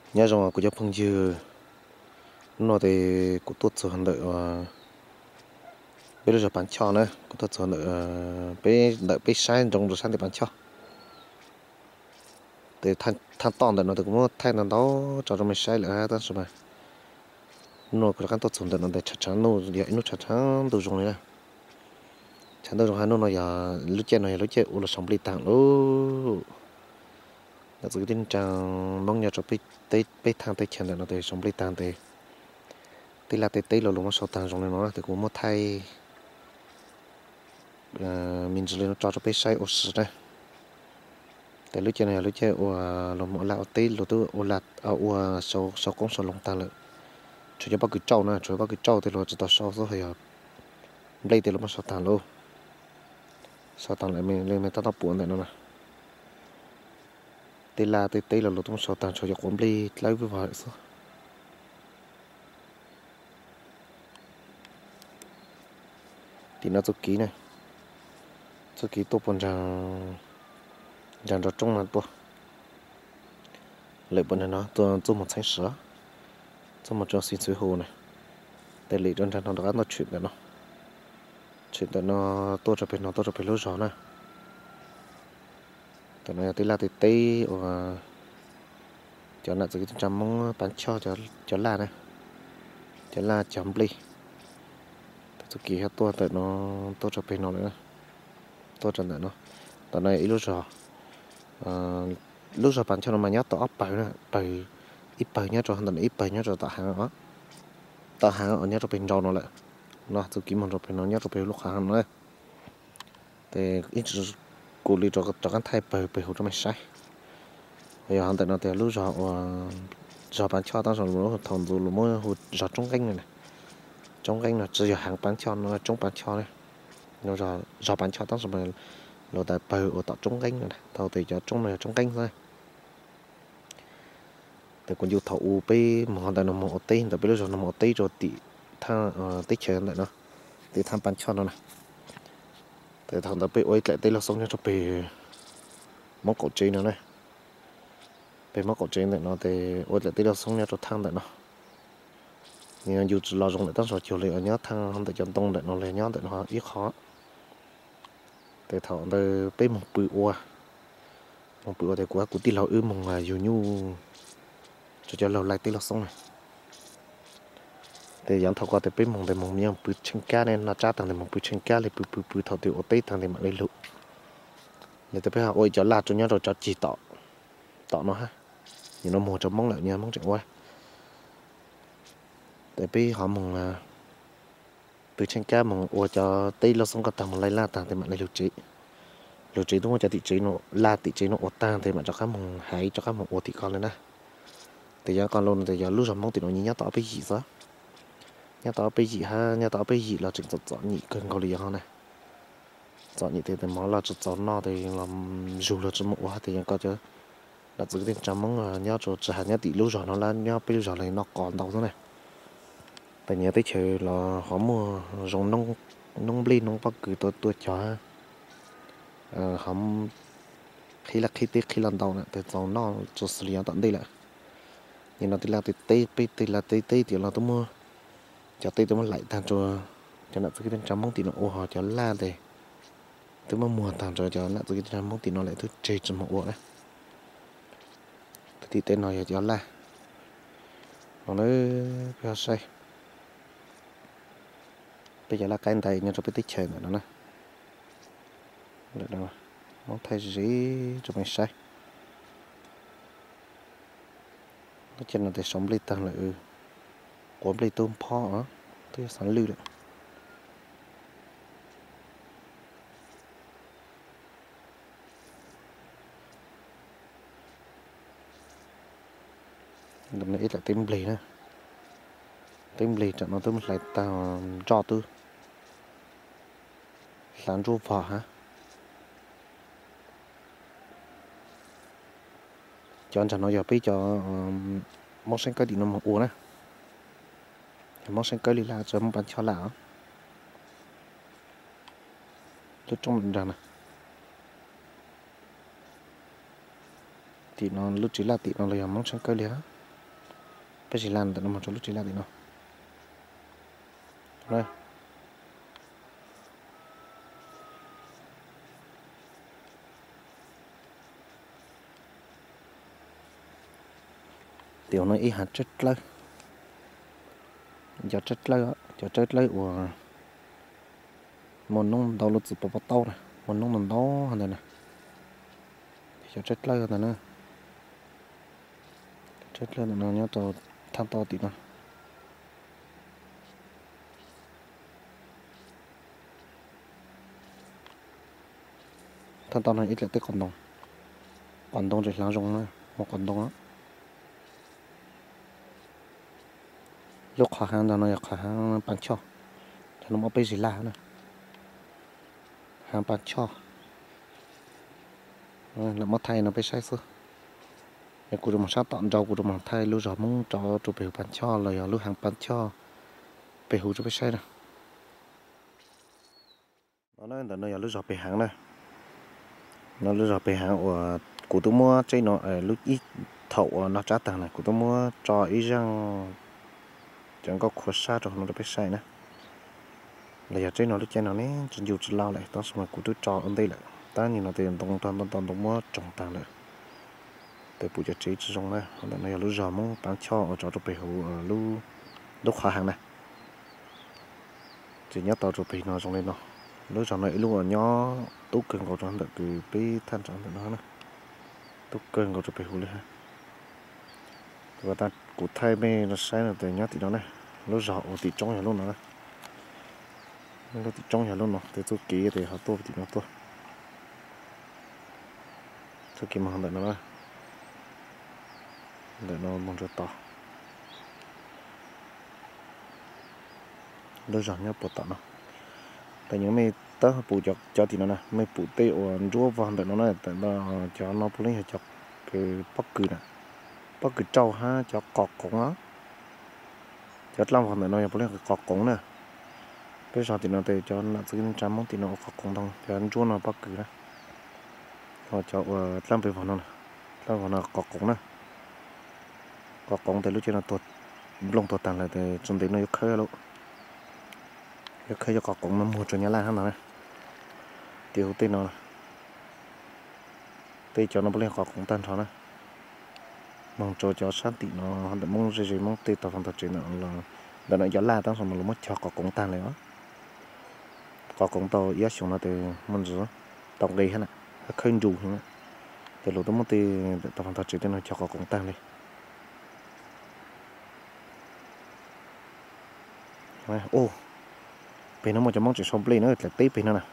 Nyob zoo kuv cov phooj ywg, hnub no ces kuv tuaj txog ntawm peb lub zos Pas Choj na, kuv tuaj txog ntawm peb, ntawm peb saib nroo rau sab ntawm Pas Choj. Ces thaj toj ntawm no ces kuv muab thaij ntau ntau tso rau mej saib lawm tab sis mas hnub no kuv rov qab tuaj txog ntawm no ces tshav tshav ntuj, yog ib hnub tshav tshav ntuj zoo li na. Tshav ntuj zoo hab hnub no yog lub caij no yog lub caij ua los sau nplej taag lauj. Nam txiv kwv tij neej tsaa Moob nyob rau peb thaaj teb chaws ntawm no ces sau nplej taag ces tej laj tej teb los luag muab sau taag zoo li no na, ces kuv muab thaij me ntsis li no tso rau peb saib ua si na. Ces lub caij no yog lub caij ua luag mus ua laj ua teb, luag twb ua, ua sau qoob sau loo taag lawm. Tshuav cov pob kws tsauj na, tshuav pob kws tsauj tej luag tsis tau sau xwb, ho yog nplej tej luag muab sau taag lauj. Sau taag lawm li mej tab tom pum ntawm no na. Tej laj tej teb los luag twb muab sau taag, tshuav cov quav nplej dlawb vog lawm xwb. Tim no txuj kev na, txuj kev tuaj puag nraag, nraag nrog roob no tuaj. Lawm puag nraag no tuaj txuj moog Txheeb Siv, txuj moog rau Xeev Xwm Hu na. Tej lawm rau nraag no rov qab tuaj tshwm ntawm no, tshwm ntawm no tuaj rau peg no, tuaj rau peg lub zog na. Ntawm no yog tej laj tej teb uas cov nam txiv kwv tij neej tsaa Moob Pas Choj cov laj na, cov laj cov nplej. Txuj kev yog tuaj ntawm no, tuaj rau peg no lawm, tuaj rau ntawm no. Ntawm no yog ib lub zog, lub zog Pas Choj no mas nyob tau ob pawg na, pawg, ib pawg nyob rau ntawm no, ib pawg nyob rau tom haav, tom haav uas nyob rau peg nrau no lawm. No txuj kev moog rau peg no nyob rau peg lub qhov haav no na. Ces ib ntsis kuv li rov qab thaij pawg peg huv rau mej saib. Yog ntawm no tes lub zog uas zog Pas Choj tab sis thaum ntxov luag muab hu zog Tsoob Nqeeb no. Tsoob Nqeeb no tsis yog haav Pas Choj no, Tsoob Pas Choj ne. Zog Pas Choj tab sis luag tas pawg uas tom Tsoob Nqeeb no, tau tes cov tsoob no yog Tsoob Nqeeb xwb. Tes kuv ncu thaum u peb moog ntawm no moog ua teb, ntawm peb lub zog no moog ua teb rau tim thaaj teb chaws ntawm no, tim thaaj Pas Choj no na. Tes thaum ntawd peb ua ib dlaim teb laj xoob nyob rau peg Moob qaum tsev no na. Peg Moob qaum tsev ntawm no tes ua dlaim teb laj xoob nyob rau thaaj ntawm no. Nws yog ncu tsis los zoo lawm tab sis cuag li nyob thaaj ntawm cov ntoo ntawm no los nyob ntawm no ib qho. Tes thaum ntawd peb moog pw ua, moog pw ua tes kuv, kuv tij laug wb moog yug nyuj rau cov laug laij teb laj xoob na. Tes yav thaum ko tes peb moog tes moog nyob pw tsheej kab ne, noj tsab taag tes moog pw tsheej kab li, pw pw pw thaum twg ua teb taag tes mam li lug. Nws tes peb ho ua ib cov laj rau nyob rau cov ceg tom no hab. Nim no muag rau Moob lawm, nyob Moob tseem ua. Tes peb ho moog pw tsheej kab moog ua cov teb laj xoob ko taag moog laij laj taag tes mam li lug tsev. Lug tsev twb muab cov tim tsev no, laj tim tsev no ua taag tes mam rov qab moog haiv rov qab moog ua tim ko le na. Tes yog ko lug no tes yog lub zog Moob tim no nyob tau ob peb yim xwb. Nyob tau ob peb yim hab nyob tau ob peb yim los tseem txom txom nyem kawg nkaus li yog ho na. Txom nyem tes mov los tsis txaus noj tes los zug los tsis muaj ua hab tes yog ko cov nam txiv kwv tij neej tsaa Moob nyob rau tsis has nyob tim lub zog no lawm, nyob peb lub zog los noj qos ntau xwb na. Tes nyias teb chaws los ho muaj zoo noob nplej noob pob kws tuaj tuaj cog, ho qhib laj qhib teb qhib laj ntau na tes txaus noj tsis xws li yav tom ntej lawm. Nim no tej laj tej teb, peb tej laj tej teb tim los twb muab, cov teb twb muab laim taag rau cov nam txiv kwv tij neej tsaa Moob tim no ua, ho cov laj tes twb muab muag taag rau cov nam txiv kwv tij neej tsaa Moob tim no lawm, twb tseg tsis muaj ua na. Tim teb no yog cov laj no na, peb ho saib. Peb cov laj qaib ntais nyob rau peb teb chaws ntawm no na. Muab thaij ze rau mej saib. Lub caij no tes sau nplej taag lawm, quav nplej tub phob, twb yuav xav lwj lawm. Ib dlaim teb npleg na, teb npleg tam no twb muab hlais taag, nroj twb hlav nruab vog hab. Cov nraag no yog peb cov Moob Seeb Kawb tim no moog ua na. Moob Seeb Kawb li laj, tsis Moob Pas Choj laj os. Lub roob nraag na. Tim no lub tsev laj tim no los yog Moob Seeb Kawb li hab. Peb zis laj ntawm no mus rau lub tsev laj tim no. Tim no ib hav tsawb dlawb, cov tsawb dlawb, cov tsawb dlawb uas muaj noob ntau, lub txiv pos pos taub na, muaj noob ntau ntau ntawd na. Cov tsawb dlawb ntawd na, tsawb dlawb ntawm no nyob rau thaj toj tim no. Thaj toj no ib txawm tej qos ntoo, qos ntoo tseem hlaav zoo na, muaj qos ntoo. Lub qhov haav ntawm no yog qhov haav Paj Choj, cov no muab peb zis laj na. Haav Paj Choj, lawv muab thaij no peb saib xwb. Es kuv rov mus sab tom nraud, kuv rov mus thaij lub zos Hmoob rov rau pem hauv Paj Choj los yog lub haav Paj Choj pem hauv rau peb saib na. No ntawm no yog lub zos pem haav na. No lub zos pem haav uas kuv twb muab tseeb no, lub ib thaum uas noj tsab taag na kuv twb muab tso ib zaaj cov nkauj khuav sab rau hauv no rau peb saib na. Los yog tseeb no lub caij no ne tsis ncu tsis laus lawm tab sis mas kuv twb tso ua ntej lawm, tab nim no tes ntoo rog ntoo ntoo muab tsoog taag lawm. Tes pum cov tsev tsis zoo na. Ntawm no yog lub zos Hmoob Paj Choj uas rov rau pem hauv lub, lub qhov haav na. Ces nyob tau rau pem no zoo li no. Lub zos no ib lub uas nyob tub kawg nkaus rau ntawm kws peb thaj nrad ntawm no na, tub kawg nkaus rau pem hauv li hab. Kuv thaij mej saib no tes nyob tim no na, lub zos uas tim roob yog lub no na. Lub tim roob yog lub no, tes txuj kev tes ho tuaj tim no tuaj. Txuj kev moog ntawm no, ntawm no moog rau tod. Lub zog nyob puag tom no. Tes nyuag mej tab pum cov tim no na, mej pum tej uas nruab vog ntawm no na, cov no puav leej yog cov pob kws na, pob kws rau hab cov qos qoov na. Cov dlaaj vog ntawm no yog puav leej qos qoov na. Peb zog tim no tes cov nam txiv neej tsa Hmoob tim no ua qos qoov ntau, cov nruab no pob kws na. Ho cov uas dlaaj peg vog no, dlaaj vog no qos qoov na. Qos qoov tes lub caij no tuag, nplooj tuag taag lawm tes tsis ntev no yuav khawb lawm. Yuav khawb cov qos qoov no muag rau Nyab Laj hab no na. Tim huv tej no, tej cov no puav leej qos qoov taag nrho na. Moog rau cov sab tim no, ntawm Moob ze ze Moob tej tog faj tog tsev ntawm no cov laj tab sis mas luas muab cog qos qoov taag lawm os. Qos qoov tau ib ob xyoos no tes muaj ntsis tau nqe hab na, hab khawb nrus heev na. Ces luas twb muab tej tog faj tog tsev tej no cog qos qoov taag li. Peg no muaj cov Moob tseem sau nplej na, dlaim teb peg no na.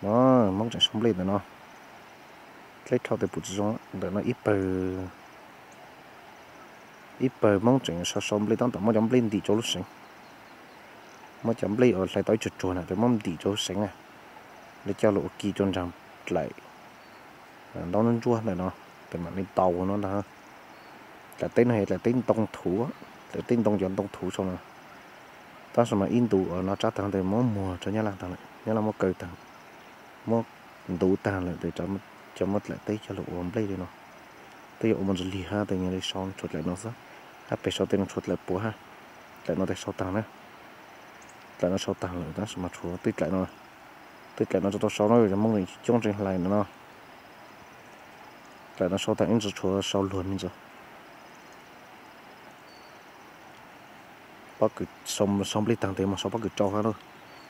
No, Moob tseem sau nplej ntawm no. Dleb dhau tes pum tsis zoo, ntawm no ib pawg, ib pawg Moob tseem sau sau nplej, tab tom muab cov nplej ntim rau lub seev. Muab cov nplej uas hlais tau ib tsuag tsuag na tes muab ntim rau lub seev na. Lawv coj los ua ki rau nraag dlaim ntaub ntsuab ntawm no, tes mam li ntaus no ntag. Dlaim teb no yog dlaim teb ntoo thuv, dlaim teb ntoo cov ntoo thuv sau no. Tab sis mas ib ntu uas no tsab taag tes muab muag rau Nyab Laj taag lawm, Nyab Laj muab kaw taag, muab ntuv taag lawm tes cov muab dlaim teb coj los ua nplej li no. Twb yog ua mus ntsis lig hab tes nyuag li sau tshuav dlaim no xwb, hab peg sau tej no tshuav dlaim puav hab. Dlaim no tes sau taag na, dlaim no sau taag lawm tab sis mas tshuav tej dlaim no, tej dlaim no tsis tau sau no, cov Moob coob tseem hlais ntawm no. Dlaim no sau taag ib ntsis tshuav sau luag me ntsis. Pob kws sau nplej taag tes mus sau pob kws rau hab lauj,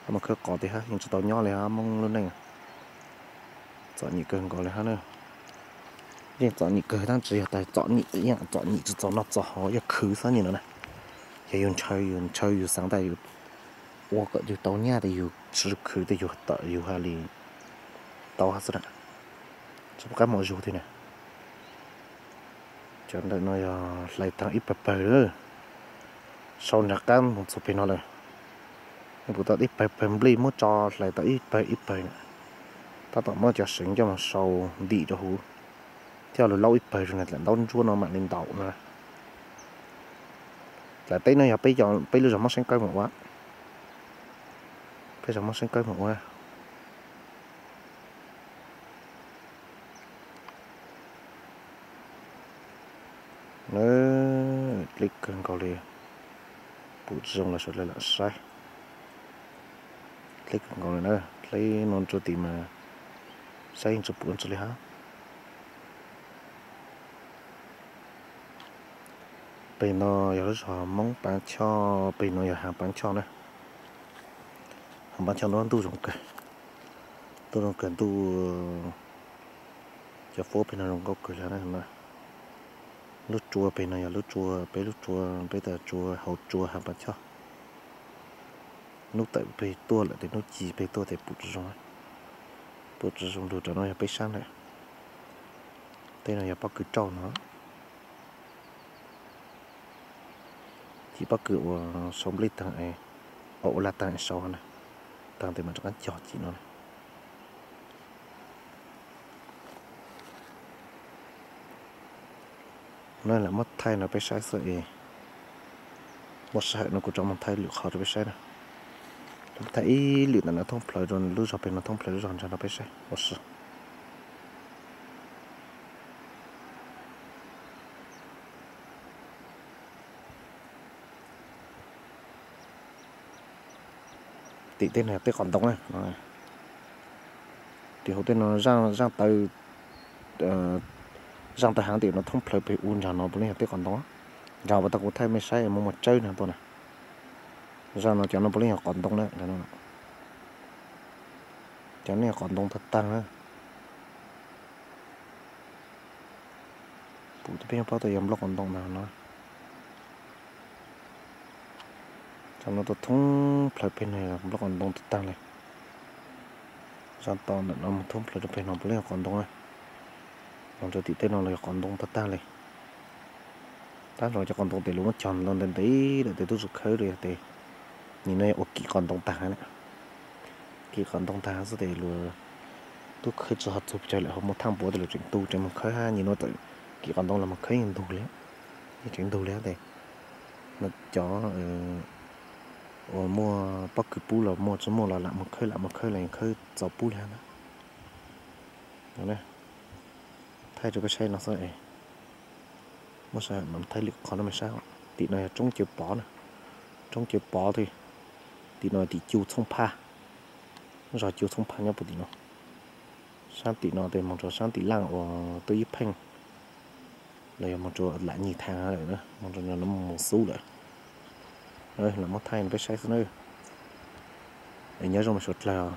hab mus khawb qos tes hab yeej tsis tau nyob li hab Moob lub neej. Txom nyem kawg nkaus li hab na. Yeej txom nyem kawg tab tsis yog tas txom nyem, txom nyem tsis txaus noj txaus haus, yog khwv xwb nim no na. Yog yus ntshaw, yus ntshaw yus xaav tas yus ua kom yus tau nyaj tes yus tsis khwv tes yus tawm yus hab li tau hab xwb na. Tsis pub qab mus zug tiag na. Cov ntawm no yog hlais taag ib pawg pawg, sau nram qab mus txug peg no lawm. Kuv tau ib pawg pawg nplej muab tso hlais tau ib pawg ib pawg na. Tab tom muab cov seev coj mus sau ntim rau huv, coj lug laub ib pawg rau na, dlaim ntaub ntsuab no mam li ntaus na. Dlaim teb no yog peb, peb lub zog Moob Seeb Kawb mus ua, peb zog Moob Seeb Kawb mus ua. Dleb kawg nkaus li, pum tsis zoo los sawv daws lam saib. Dleb kawg nkaus li na, dleb no rau tim mas saib yeej tsis pum tsis li hab. Pem no yog lub zos Hmoob Pab Choj, pem no yog Hav Pab Choj na. Hav Pab Choj no ntuj zoo kawg, ntuj zoo kawg, ntuj, cov fuab pem no zoo nkauj kawg li na. Lub tsua pem no yog lub tsua, peb lub tsua, peb tas tsua, hauv tsua Hav Pab Choj. Hnub tawm pem tuaj lawm tes hnub ci pem tuaj tes pum tsis zoo, pum tsis zoo lug. Rau no yog peb sab ntawm, tej no yog pob kws rauj no. Cim pob kws uas sau nplej taag, ua laj taag sau na, taag tes mam rov qab cog cim no. No lam muab thaij no peb saib xwb es, muaj sij hawm no kuv rov mus thaij lwm qhov rau peb saib na. Thaij ib lwm ntawm no thoob plaws rau lub zog pem no, thoob plaws lub zog ntawm no peb saib ua si. Tim tej no yog tej qos ntoo na. Tim hauv tej no zaaj taw, zaaj taw haav tim no thoob plaws pem u nraag no puav leej yog tej qos ntoo. Nraag uas tau kuv thaij mej saib muaj muaj tsawb nraag tuaj na. Zaaj no cov no puav leej yog qos ntoo na. Cov no yog qos ntoo tag tag na. Pum tau peb paub tas yog nplooj qos ntoo ntag no. Cov no tau thoob plaws pem no yog nplooj qos ntoo tag tag li. Zaaj to ntawm no mus thoob plaws rau pem no puav leej yog qos ntoo na. Los rau tim tej no los yog qos ntoo tag tag li. Tab zoo cov qos ntoo tes luag muab cog ntev ntev lawm tes tub tsis khawb li tes, nim no yog ua kim qos ntoo tag na. Kim qos ntoo tag xwb tes luag tub khawb tsis ho txug pes tsawg lawm, ho muaj thaaj npuav tes luag tseem tu tseem moog khawb hab. Nim no txawm kim qos ntoo los moog khawb yeej ntug li, yeej tseem ntug li hab tes. No cov uas muaj pob kws pub los muaj, tsis muaj los lam moog khawb, lam moog khawb los yeej khawb txaus pub li hab ntag. Thaij rau peb saib no xwb es, muab saib thaij lwm qhov no mej saib. Tim no yog Roob Cawv Pov na, Roob Cawv Pov, tim no tim Cu Txhooj Phaj, zog Cu Txhooj Phaj nyob puag tim no. Saab tim no tes moog rau saab tim laaj uas Tub Yib Pheej, los yog moog rau Lam Nyig Thaas lawm, moog rau no moog xub lawm. Lam muab thaij peb saib xwb na. Es nyob zoo mej suav dlawg.